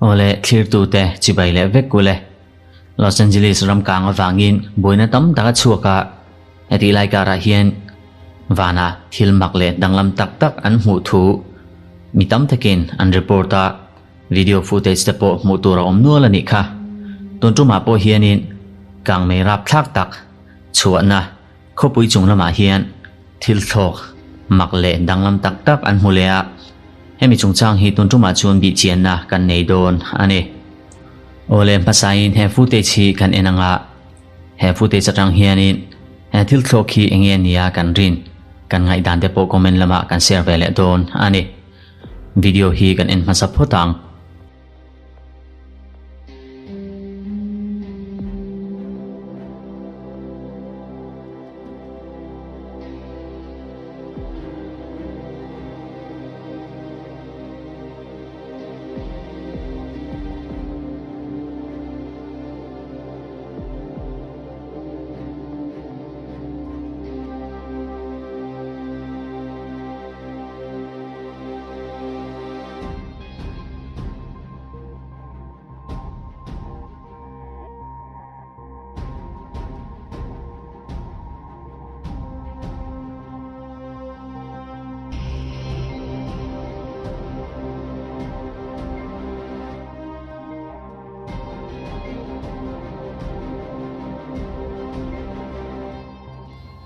Awle thlirtute chibai leh vek kule. Los Angeles ram kang avangin buaina tam tak a chhuak a, hetih lai karah hian vana thil mak leh danglam tak tak an hmuh thu mi tam takin an report a, video footage te pawh hmuh tur a awm nual a nih kha. Tun tumah pawh hianin kangmei rapthlak tak chhuahna Khawpui chung lamah hian thil thlawk mak leh danglam tak tak an hmu leh a, hemi chungchang hi tun tumah chuan bihchianna kan nei dawn a ni. Awle hmasain he footage hi kan en anga, he footage atang hianin he thil thlawk hi enge nia kan rin, kan ngaihdan te pawh comment lamah kan share ve leh dawn a ni. Video hi kan en hmasa phawt ang.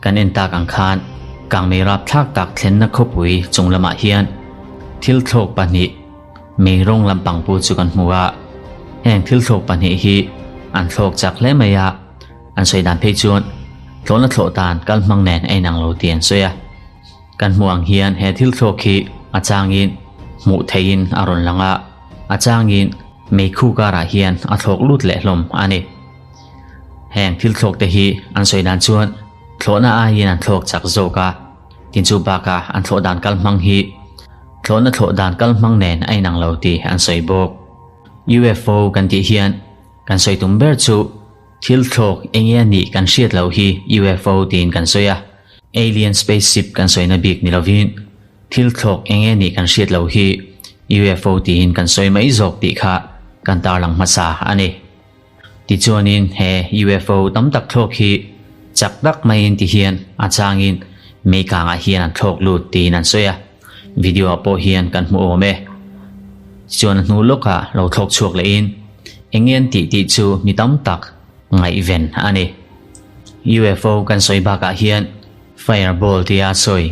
Kan en tak ang khan kangmei rapthlak tak thlenna khawpui chung lamah hian thil thlawk pahnih mei rawng lampang pu chu kan hmu a. Heng thil thlawk pahnih hi an thlawk chak hle mai a, an sawi dan phei chuan tlawhna thlawh dan kal hmang nen a inang lo tih an sawi a. Kan hmuh ang hian he thil thlawk hi a changin hmuh theihin a rawn lang a, a changin meikhu karah hian a thlawk lut leh hlawm a ni. Heng thil thlawk te hi an sawi dan chuan thlawhna aiin an thlawk chak zawk a, tin chu bakah an thlawh dan kal hmang hi thlawhna thlawh dan kal hmang nen a inang lo tih an sawi bawk. UFO kan tih hian kan sawi tum ber chu thil thlawk enge a nih kan hriat loh hi UFO tiin kan sawi a, alien spaceship kan sawina bik ni lovin thil thlawk enge nih kan hriat loh hi UFO tiin kan sawi mai zawk tih kha kan tarlang hmasa a ni. Tichuanin he UFO tam tak thlawk hi chak tak maiin ti hian a changin meikangah hian an thlawk lut tiin an sawi a, video ah pawh hian kan hmu awm e. Tichuan a hnu lawkah lo thlawk chhuak lehin eng nge an tih tih chu mi tam tak ngaihven a ni. UFO kan sawi bakah hian fireball tia sawi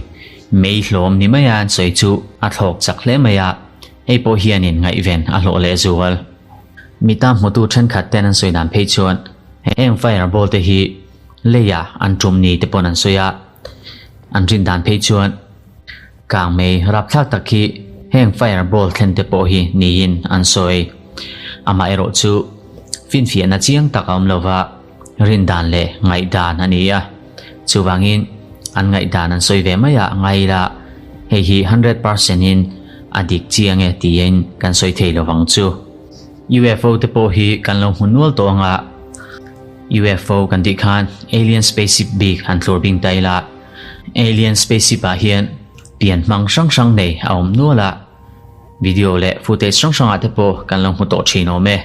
mei hlawm ni maia an sawi chu a thlawk chak hle mai a, hei pawh hianin ngaihven a hlawh lehzual. Mita hmutu thenkhat ten an sawi dan phei chuan heng fireball te hi leia an tum ni te pawn an sawi a, an rin dan phei chuan kangmei rapthlak tak hi heng fireball thlen te pawh hi niin an sawi. Amaherawh chu finfiahna chiang tak a awm lova rin dan leh ngaihdan a ni a, chuvangin an ngaihdan an sawi ve mai ah ngai ila hei hi 100% in a dik chiang e tiin kan sawi thei lovang chu. UFO te pawh hi kan lo hmu nual tawh ang a, UFO kan tih khan alien spaceship bik han thlur bing ta ila, alien spaceship ah hian pian hmang hrang hrang nei a awm nual a, video leh footage hrang hrang ah te pawh kan lo hmu tawh thin awm e.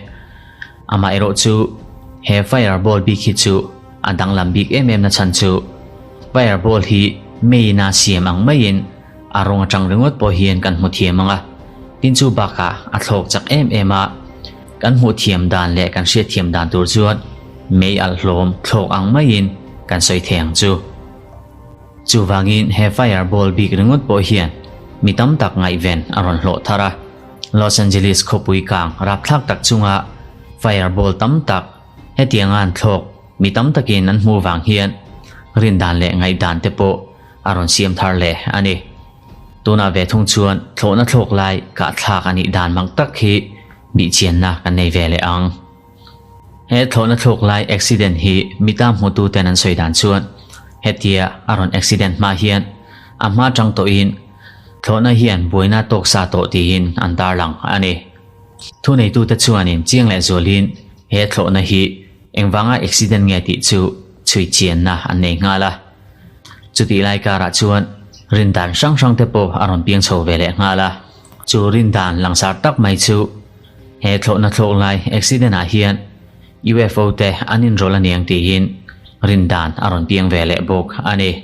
Amaherawh chu he fireball bik hi chu a danglam bik em em na chhan chu fireball hi meiin a siam ang maiin a rawng atang ringawt pawh hian kan hmu thiam ang a, tin chu bakah a thlawk chak em em a, kan hmuh thiam dan leh kan hriat thiam dan tur chuan mei alh hlawm thlawk ang maiin kan sawi thei ang chu. Chuvangin he fireball bik ringawt pawh hian mi tam tak ngaihven a rawn hlawh thar a, Los Angeles khawpui kang rapthlak tak chunga fireball tam tak hetianga an thlawk mi tam takin an hmuh vang hian rindan leh ngaihdan te pawh a rawn siam thar leh a ni. Tunah ve thung chuan thlawhna thlawk lai kahthlak a nih dan mak tak hi bihchianna kan nei ve leh ang. He thlawhna thlawk lai accident hi mita hmutu ten an sawi dan chuan hetia a rawn accident hma hian a hma tang tawhin thlawhna hian buaina tawk sa tawh tiin an tarlang a ni. Thuneitute chuanin chiang leh zualin he thlawhna hi engvanga accident nge tih chu chhui chianna an nei nghal a. Chutih lai karah chuan. Rindan hrang hrang te pawh a rawn piang chho ve leh nghal a. Chu rindan langsar tak mai chu he thlawhna thlawk lai accident ah hian UFO te an inrawlh a niang tiin rindan a rawn piang ve leh bawk a ni.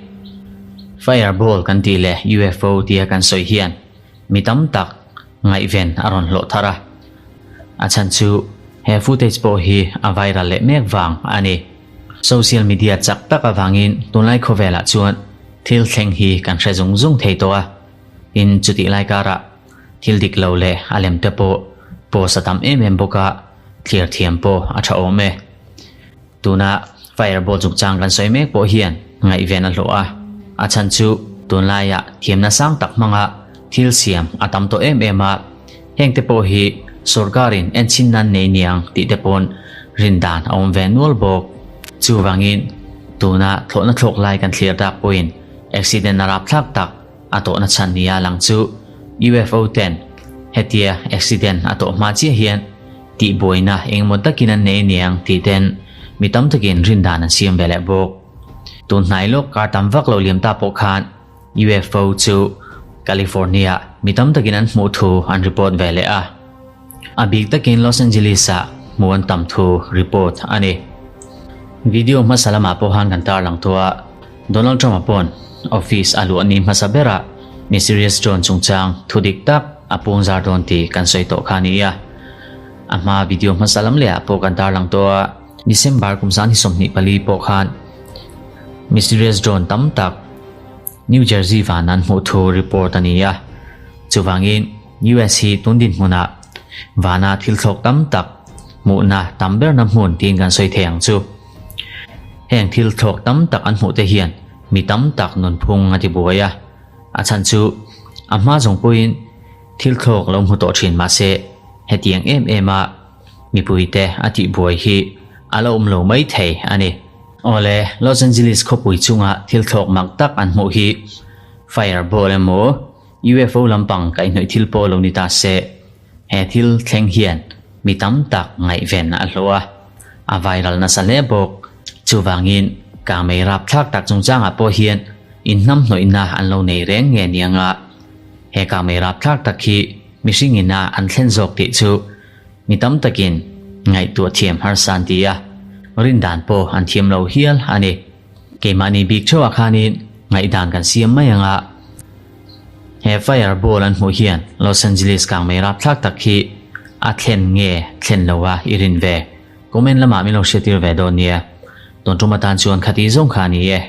Fireball kan tih leh UFO tia kan sawi hian mi tam tak ngaihven a rawn hlawh thar a. A chhan chu he footage pawh hi a viral leh mek vang a ni. Social media chak tak avangin tunlai khawvelah chuan thil thleng hi kan hre zung zung thei tawh a. Tin, chutih lai karah thil dik lo leh a lem te pawh post a tam em em bawk a, thlir thiam pawh a tha awm e. Tuna fireball chungchang kan sawi mek pawh hian ngaihven a hlawh a, a chhan chu tunlaiah thiamna sang tak hmanga thil siam a tam tawh em em a, hengte pawh hi sorkarin enchhin nan nei niang tih te pawn rindan a awm ve nual bawk. Chuvangin tuna thlawhna thlawk lai kan thlir dak pawhin accident a rapthlak tak a tawhna chhan nia lang chu UFO ten hetia accident a tawh hma chiah hian tihbuaina engemaw takin an nei aniang tih ten mi tam takin rindan an siam ve leh bawk. Tun hnai lawk kar tam vak lo liam ta pawh khan UFO chu California mi tam takin an hmuh thu an report ve leh a. A bik takin Los Angeles ah hmuh an tam thu report a ni. Video hmasa lamah pawh han kan tarlang tawh a, Donald Trump-a pawn office a luah ni hmasa berah Mysterious Drone chungchang thu dik tak a pungzar dawn tih kan sawi tawh kha a ni a. A hma video hmasa lam lehah pawh kan tarlang tawh a, December kum 24 pawh khan Mysterious Drone tam tak New Jersey van an hmuh thu report a ni a. Chuvangin US hi tun dinhmunah vana thil thlawk tam tak hmuhna tam berna hmun tiin kan sawi thei ang chu. Heng thil thlawk tam tak an hmuh te hian mi tam tak nunphung a ti buai a, a chhan chu a hma zawng pawhin thil thlawk lo hmu tawh thin mahse hetiang em em a mipuite a tih buai hi a la awm lo mai thei a ni. Awle, Los Angeles khawpui chunga thil thlawk mak tak an hmuh hi fireball emaw UFO lampang kaihhnawih thil pawh lo ni ta se, he thil thleng hian mi tam tak ngaihven a hlawh a, a viral nasa hle bawk. Chuvangin, kangmei rapthlak tak chungchangah pawh hian inhnamhnawihna an lo nei reng nge niang a, he kangmei rapthlak tak hi mihring ina an thlen zawk tih chu mi tam takin ngaihtuah thiam harsa an ti a, rindan pawh an thiam lo hial a ni. Keimahni bik theuhah khanin ngaihdan kan siam mai ang a. He fire ball an hmuh hian Los Angeles kangmei rapthlak tak hi a thlen nge thlen lo a i rin ve? Comment lamah min lo hriattir ve dawn nia. Tun tum atan chuan khati zawng kha a ni e.